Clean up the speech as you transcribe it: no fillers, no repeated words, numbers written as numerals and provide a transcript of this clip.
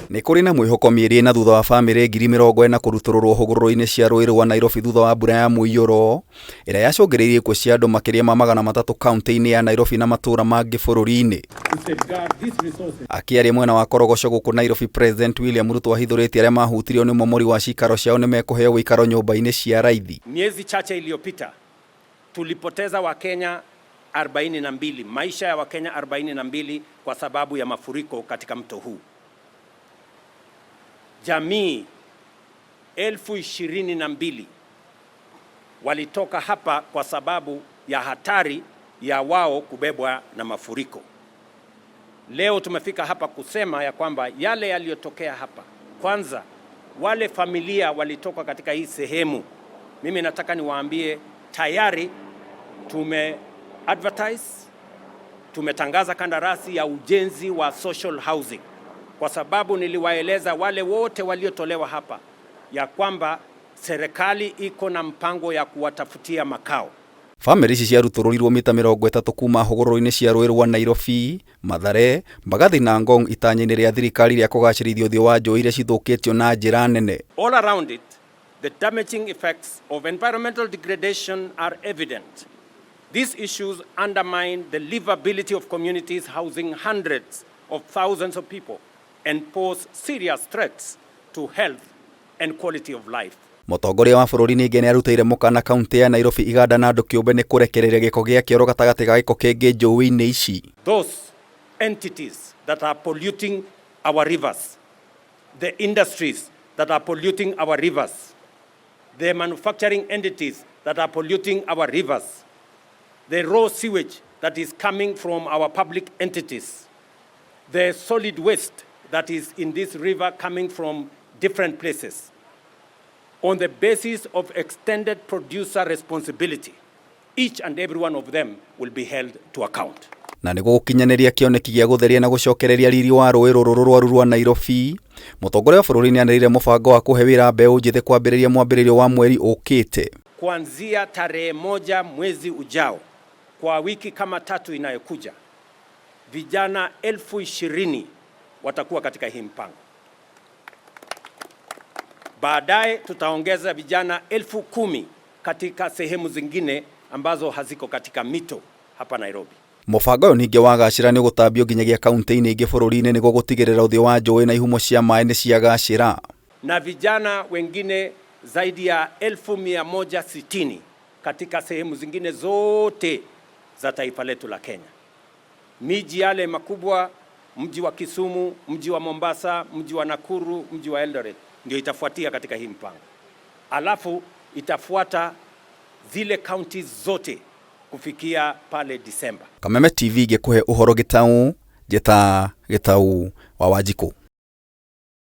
Nĩ kũrĩ na mwĩhoko mĩeri ĩna thutha wa bamĩrĩ 40,000 kũrutũrũrwo hũgũrũrũ-inĩ cia rũĩ rwa Nairobi thutha wa mbura ya mũiyũro ĩrĩa yacũngĩrĩirie ikuũ cia andũ makĩria ma 300 kaunti-inĩ ya Nairobi na matũũra mangĩ bũrũri-inĩ. Akĩaria mwena wa Korogocho gũkũ Nairobi, President William Ruto ahithũrĩtie arĩa mahutirio nĩ ũmomori wa cikaro ciao nĩ mekũheo ũikaro nyũmba-inĩ cia raithi. Miezi chache iliyopita tulipoteza Wakenya 42, maisha ya Wakenya 42 kwa sababu ya mafuriko katika mto huu. Jamii 22,000 walitoka hapa kwa sababu ya hatari ya wao kubebwa na mafuriko. Leo tumefika hapa kusema ya kwamba yale yaliyotokea hapa, kwanza wale familia walitoka katika hii sehemu, mimi nataka niwaambie tayari tume advertise, tumetangaza kandarasi ya ujenzi wa social housing, kwa sababu niliwaeleza wale wote waliotolewa hapa ya kwamba serikali iko na mpango ya kuwatafutia makao. Bamĩrĩ ici ciarutũrũrirwo mita 30 kuma hũgũrũrũ-inĩ cia rũĩ rwa Nairobi, Mathare, Mbagathi na Ngong itanya-inĩ rĩa thirikari rĩa kũgacĩrithia ũthiũ wa njũĩ iria cithũkĩtio na njĩra nene. All around it, the damaging effects of environmental degradation are evident. These issues undermine the livability of communities housing hundreds of thousands of people and pose serious threats to health and quality of life. Mũtongoria wa bũrũri ningĩ nĩarutĩire mũkana kaunti ya Nairobi, iganda na andũ kĩũmbe nĩ kũrekereria gĩko gĩa kĩoro gatagatĩ ga gĩko kĩngĩ njũĩ-inĩ ici. Those entities that are polluting our rivers, the industries that are polluting our rivers, the manufacturing entities that are polluting our rivers, the raw sewage that is coming from our public entities, the solid waste that is in this river coming from different places. On the basis of extended producer responsibility, each and every one of them will be held to account. Na nĩguo gũkinyanĩria kĩoneki gĩa gũtheria na gũcokereria riri wa rũĩ rũrũ rũrwaru rwa Nairobi, mũtongoria wa bũrũri nĩanĩrĩire mũbango wa kũhe wĩra mbeũ njĩthĩ kwambĩrĩria mwambĩrĩrio wa mweri ũkĩte. Kuanzia tarehe 1 mwezi ujao, kwa wiki kama 3 inayokuja, vijana 20,000 watakuwa katika hii mpango. Baadaye tutaongeza vijana 10,000 katika sehemu zingine ambazo haziko katika mito hapa Nairobi. Mũbango ũyũ ningĩ wagacĩra nĩ ũgũtambio nginyagia kaunti-inĩ ingĩ bũrũri-inĩ nĩguo gũtigĩrĩra ũthiũ wa njũĩ na ihumo cia maĩ nĩ ciagacĩra. Na vijana wengine zaidi ya 160,000 katika sehemu zingine zote za taifa letu la Kenya. Miji yale makubwa, mji wa Kisumu, mji wa Mombasa, mji wa Nakuru, mji wa Eldoret ndio itafuatia katika hii mpango. Alafu itafuata zile kaunti zote kufikia pale Disemba. Kameme TV gĩkũhe ũhoro gĩtau, njĩta Gĩtau wa Wanjikũ.